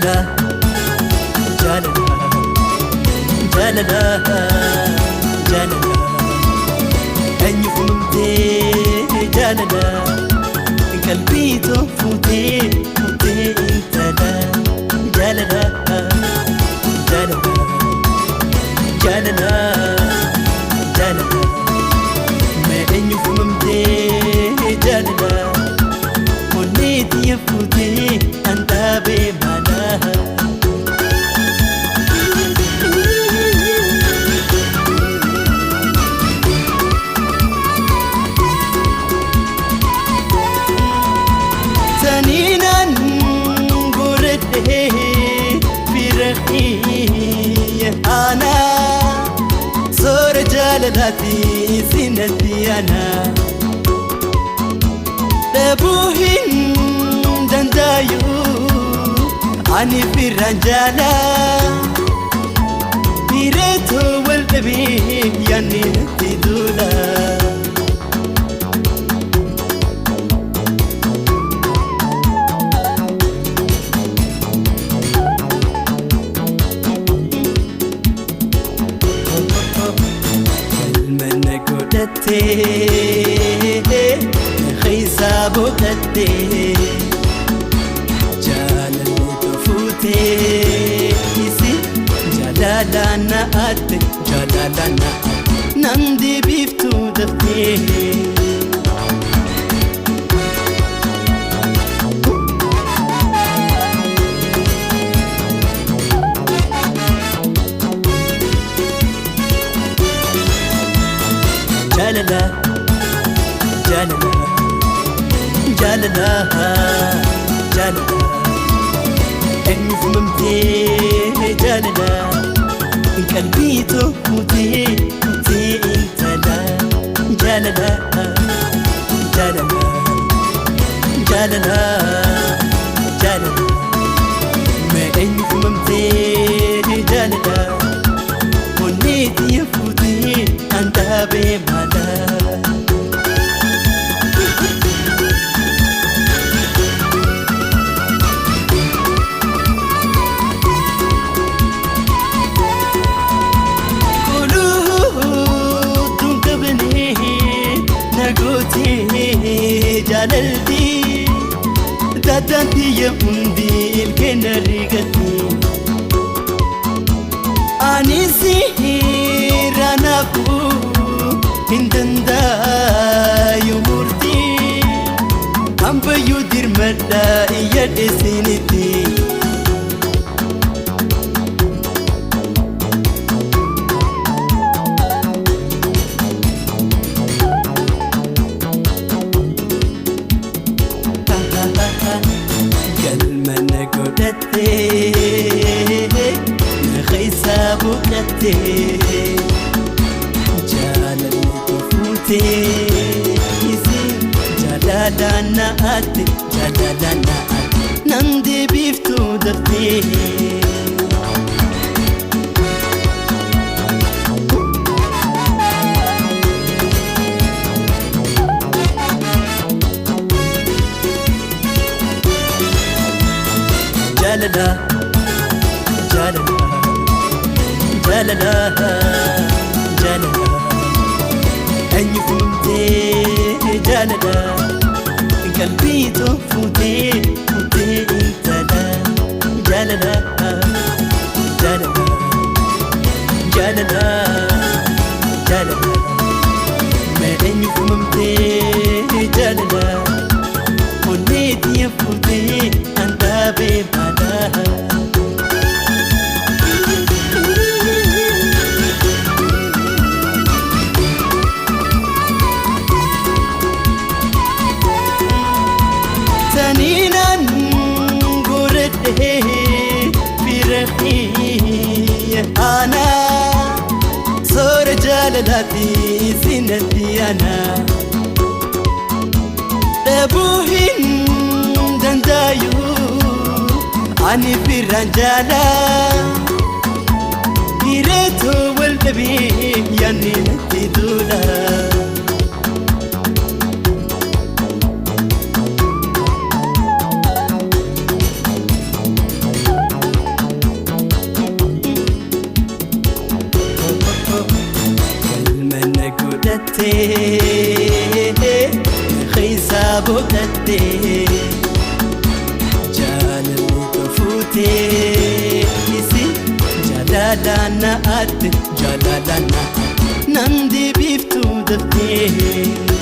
Jaalala, jaalala, jaalala, jaalala. Eenyu fuulumtee jaalala, qalbii too fuutee fuutee intala. Jaalala, jaalala, jaalala, jaalala. Mee eenyu fuulumtee jaalala, onnee tiyya fuutee andaabee mala. Taniinaan godhadhee firaqii aanaa soora jaalalaati sinatti aanaa dhabuu hin dandaayu ani firraan jaalaa hireetoo wal dhabee yaanni natti duula. Galma godhattee keessaa boqottee jaalalli fuutee isi jaalalaan na atte, jaalalaan na atte, nan deebiiftuu daftee. Jaalala, jaalala, jaalala, jaalala. Eenyu fuulumtee jaalala, qalbii too fuutee fuutee intala. Jaalala, jaalala, jaalala, jaalala. Mee eenyu fuulumtee jaalala, onnee tiyya fuutee andaabee mala. Quluutuun qabnee nagootee jaalalti tataan tiyya hundi ilkeen rigatti. Ani sirraanafu hin dandaayu murtii hambayyuu dirmadha iyyadhe sinitti. Galma na godhattee na keessaa boqottee jaalalli fuutee isi jaalalaan na atte, jaalalaan na atte, nan deebiiftuu daftee. Jaalala, jaalala, jaalala, jaalala. Eenyu fuulumtee jaalala, qalbii too fuutee fuutee intala. Jaalala, jaalala, jaalala, jaalala. Mee eenyu fuulumtee jaalala, onnee tiyya fuutee andaabee mala. Taniinaan godhadhee firaqii aanaa soora jaalalaati sinatti aanaa dhabuu hin dandaayu ani firraan jaalaa hireetoo wal dhabee yaanni natti duula. Dhuftee keessaa boqattee jaalalli tofuutee isi jaalalaan na atte, jaalalaan na nan deebiftuu daftee.